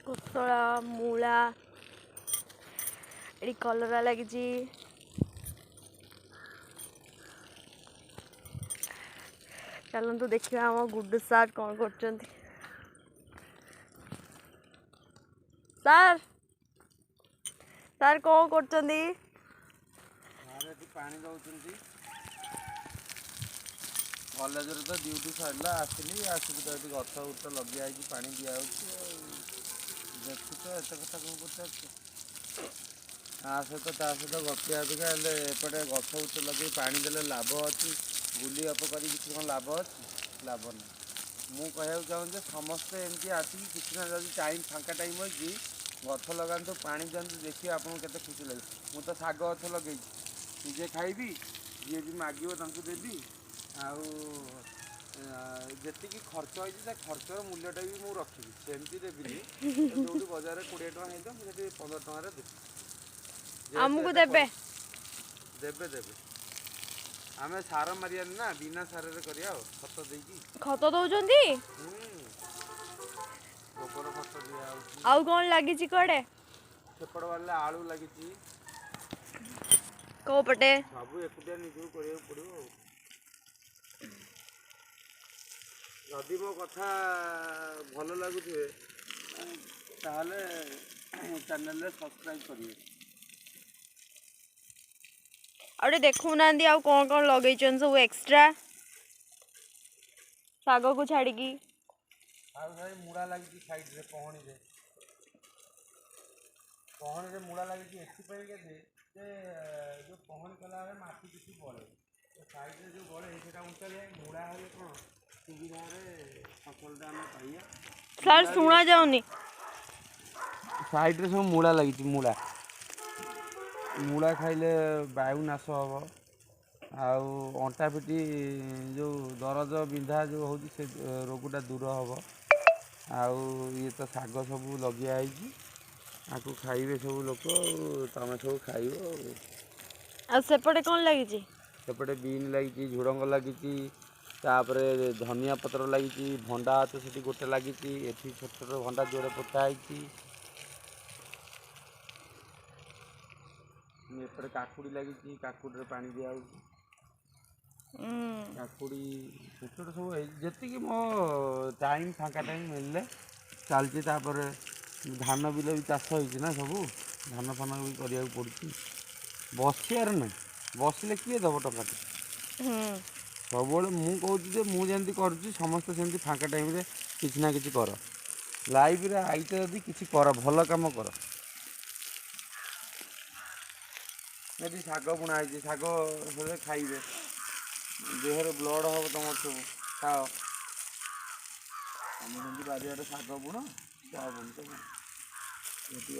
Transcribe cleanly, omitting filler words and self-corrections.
କୋଶଳା, ମୂଳା, ଏଠି କଲରା ଲାଗିଛି। ଚାଲନ୍ତୁ ଦେଖିବା ଆମ ଗୁଡୁ ସାର୍ କ'ଣ କରୁଛନ୍ତି। ସାର୍, ସାର୍ କ'ଣ କରୁଛନ୍ତି? ଏଠି ପାଣି ଦଉଛନ୍ତି। କଲେଜରେ ତ ଡ୍ୟୁଟି ସରିଲା, ଆସିଲି। ଆସିକି ତ ଏଠି ଗଛ ଗୁଛ ଲଗିଆ ହେଇଛି, ପାଣି ଦିଆହେଉଛି। ଆଉ ଦେଖୁଛ, ଏତେ କଥା କ'ଣ ପଚାରୁଛ? ତା ସହିତ ତା ସହିତ ଗପିବା ଅପେକ୍ଷା ହେଲେ ଏପଟେ ଗଛ ଗୁଛ ଲଗେଇ ପାଣି ଦେଲେ ଲାଭ ଅଛି। ଗୁଲି ଗପ କରି କିଛି କ'ଣ ଲାଭ ଅଛି? ଲାଭ ନାହିଁ। ମୁଁ କହିବାକୁ ଚାହୁଁଛି ଯେ ସମସ୍ତେ ଏମିତି ଆସିକି କିଛି ନା ଯଦି ଟାଇମ୍, ଫାଙ୍କା ଟାଇମ୍ ଅଛି, ଗଛ ଲଗାନ୍ତୁ, ପାଣି ଦିଅନ୍ତୁ, ଦେଖିବେ ଆପଣଙ୍କୁ କେତେ ଖୁସି ଲାଗିବ। ମୁଁ ତ ଶାଗ ଗଛ ଲଗେଇଛି, ନିଜେ ଖାଇବି, ଯିଏ ବି ମାଗିବ ତାଙ୍କୁ ଦେବି। ଆଉ ଯେତିକି ଖର୍ଚ୍ଚ ହେଇଛି ତା ଖର୍ଚ୍ଚର ମୂଲ୍ୟଟା ବି ମୁଁ ରଖିବି, ସେମିତି ଦେବିନି। ଯେଉଁଠି ବଜାରରେ 20 ଟଙ୍କା ହେଇଥିବ, ମୁଁ ସେଠି 15 ଟଙ୍କାରେ ଦେବି। ଆମକୁ ଦେବେ? ଦେବେ, ଦେବେ। ଆମେ ସାର ମାରିବାନି ନା, ବିନା ସାରରେ କରିବା। ଆଉ ଖତ ଦେଇକି। ଖତ ଦଉଛନ୍ତି? ଗୋବର ଖତ ଦିଆହଉଛି। ଆଉ କ'ଣ ଲାଗିଛି କୁଆଡ଼େ? ସେପଟ ବାଡ଼ିରେ ଆଳୁ ଲାଗିଛି। କୋଉ ପଟେ? ସବୁ ଏକୁଟିଆ ନିଜକୁ କରିବାକୁ ପଡ଼ିବ। ଆଉ ଯଦି ମୋ କଥା ଭଲ ଲାଗୁଥିବେ, ତାହେଲେ ଚ୍ୟାନେଲରେ ସବସ୍କ୍ରାଇବ୍ କରିବେ। ଆଉ ଟିକେ ଦେଖଉନାହାନ୍ତି, ଆଉ କ'ଣ କ'ଣ ଲଗେଇଛନ୍ତି ସବୁ ଏକ୍ସଟ୍ରା ଶାଗକୁ ଛାଡ଼ିକି? ଆଉ ଭାଇ, ମୂଳା ଲାଗିଛି ସାଇଡ଼ରେ ପହଣିରେ। ପହଣିରେ ମୂଳା ଲାଗିଛି ଏଥିପାଇଁକା ଯେ ଯେଉଁ ପହଣି କଲାବେଳେ ମାଟି କିଛି ବଳେ, ସାଇଡ଼ରେ ଯେଉଁ ବଳେ ସେଇଟା ଉଞ୍ଚାଳିଆ। ମୂଳା ହେଲେ କ'ଣ ସୁବିଧାରେ ଫସଲଟା ଆମେ ପାଇବା। ସାର୍, ଶୁଣା ଯାଉନି। ସାଇଡ଼ରେ ସବୁ ମୂଳା ଲାଗିଛି। ମୂଳା, ମୂଳା ଖାଇଲେ ବାୟୁ ନାଶ ହେବ, ଆଉ ଅଣ୍ଟା ପିଠି ଯେଉଁ ଦରଜ ବିନ୍ଧା ଯେଉଁ ହେଉଛି, ସେ ରୋଗଟା ଦୂର ହେବ। ଆଉ ଇଏ ତ ଶାଗ ସବୁ ଲଗିଆ ହେଇଛି, ଆକୁ ଖାଇବେ ସବୁ ଲୋକ, ଆଉ ତମେ ସବୁ ଖାଇବ। ଆଉ ଆଉ ସେପଟେ କ'ଣ ଲାଗିଛି? ସେପଟେ ବିନ୍ ଲାଗିଛି, ଝୁଡ଼ଙ୍ଗ ଲାଗିଛି, ତାପରେ ଧନିଆ ପତ୍ର ଲାଗିଛି, ଭଣ୍ଡା ଗଛ ସେଠି ଗୋଟେ ଲାଗିଛି। ଏଠି ଛୋଟ ଛୋଟ ଭଣ୍ଡା ଯୋଡ଼େ ପୋତା ହେଇଛି। ଏପଟେ କାକୁଡ଼ି ଲାଗିଛି, କାକୁଡ଼ିରେ ପାଣି ଦିଆହେଉଛି। କାକୁଡ଼ି ଛୋଟ ଛୋଟ ସବୁ ହେଇଛି। ଯେତିକି ମୋ ଟାଇମ୍, ଫାଙ୍କା ଟାଇମ୍ ମିଳିଲେ ଚାଲିଛି। ତାପରେ ଧାନ ବିଲ ବି ଚାଷ ହେଇଛି ନା, ସବୁ ଧାନ ଫାନ ବି କରିବାକୁ ପଡ଼ୁଛି। ବସିବାର ନାହିଁ, ବସିଲେ କିଏ ଦେବ ଟଙ୍କାଟେ? ସବୁବେଳେ ମୁଁ କହୁଛି ଯେ ମୁଁ ଯେମିତି କରୁଛି, ସମସ୍ତେ ସେମିତି ଫାଙ୍କା ଟାଇମ୍ରେ କିଛି ନା କିଛି କର। ଲାଇଫରେ ଆଇଛ ଯଦି କିଛି କର, ଭଲ କାମ କର। ଏଠି ଶାଗ ବୁଣା ହେଇଛି, ଶାଗ ହେଲେ ଖାଇବେ, ଦେହରେ ବ୍ଲଡ଼ ହେବ ତମର ସବୁ। ଖାଅ। ତମେ ସେମିତି ବାରିଆଡ଼େ ଶାଗ ବୁଣ, ଯାହା ବୁଣୁଛ ବୁଣ। ଏଠି